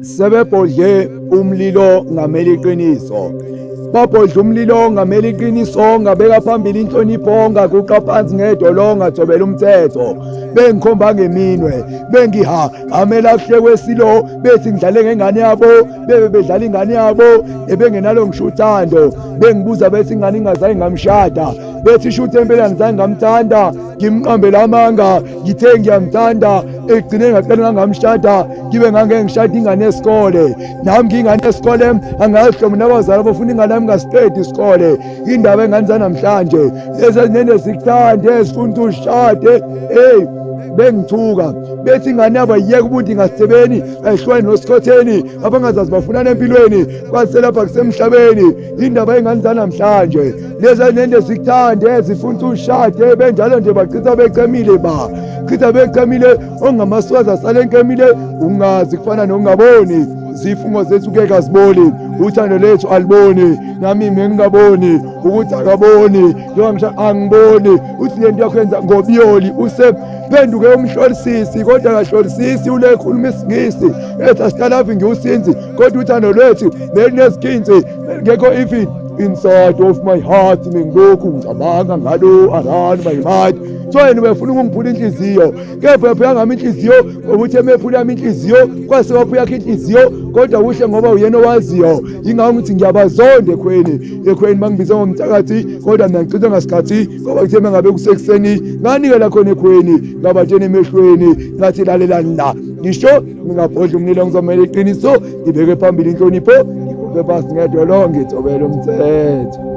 Sebebhodle umlilo ngamela iqiniso, babhodla umlilo ngamela iqiniso, ngabeka phambili inhlonipho, ngaguqa phansi ngedolo, ngathobela umthetho. Bengikhomba ngeminwe, bengiha amela kuhle kwesilo, bethi ngidlale ngengane yabo, bebe bedlala ingane yabo ebengenalo ngisho uthando. Bengibuza bethi ingane ingazange ngamshada, bethi shuthi empela ngizange ngamthanda, ngimqambela amanga, ngithe ngiyamthanda, ekugcineni ngaqala ngangamshada, ngibe ngangeke ngishade ingane yesikole. Nami ngiyingane yesikole, angazi hlobo nabazali abafuna ingane yami ngasiqedi isikole. Indaba engane zanamhlanje lezi ezinene zikuthande, ezifuna ukuthi ushade, hey, bengithuka bethi ingane yabo ayiyeke ubuntu ingasithebeni, ayihlwane nosikhotheni, abangazazi bafunana empilweni, kwaselapha kusemhlabeni. Indaba yengane zanamhlanje lezi ezinento zikuthande, zifuna ukuthi ushade, benjalo nje bachitha bechemile, ba chitha bechemile, ongamaswazi asale enkemile, ungazi kufana nokungaboni. Zifungo zethu ke kaziboli, uthando lethu aliboni, nami ngingaboni ukuthi akaboni, njengoba ngisho angiboni uthi lento yakho yenza ngobiyoli. Usephenduke umhlolisisi kodwa akahlolisisi, ulekhuluma isiNgisi ethi asihlalavi ngiwusinzi, kodwa uthando lwethu belunezikinsi ngekho even inside of my heart. Mengilokhu ngicabanga ngalo around my mind, so yena ubefuna ukungiphula inhliziyo, kepha yaphula ngami inhliziyo ngokuthi emephula yami inhliziyo kwase waphula yakhe inhliziyo, kodwa kuhle ngoba uyena owaziyo. Yingakho ngithi ngiyabazonda ekhweni, ekhweni bangibiza ngomthakathi, kodwa mina ngichitha ngasikhathi ngoba kuthe mengabe kusekuseni nganikela khona ekhweni, ngabatshena emehlweni ngathi lalelani la, ngisho ngingabhodla umlilo ngizomela iqiniso, ngibeke phambili inhlonipho, ngiguqe phansi ngedolo, ngithobele umthetho.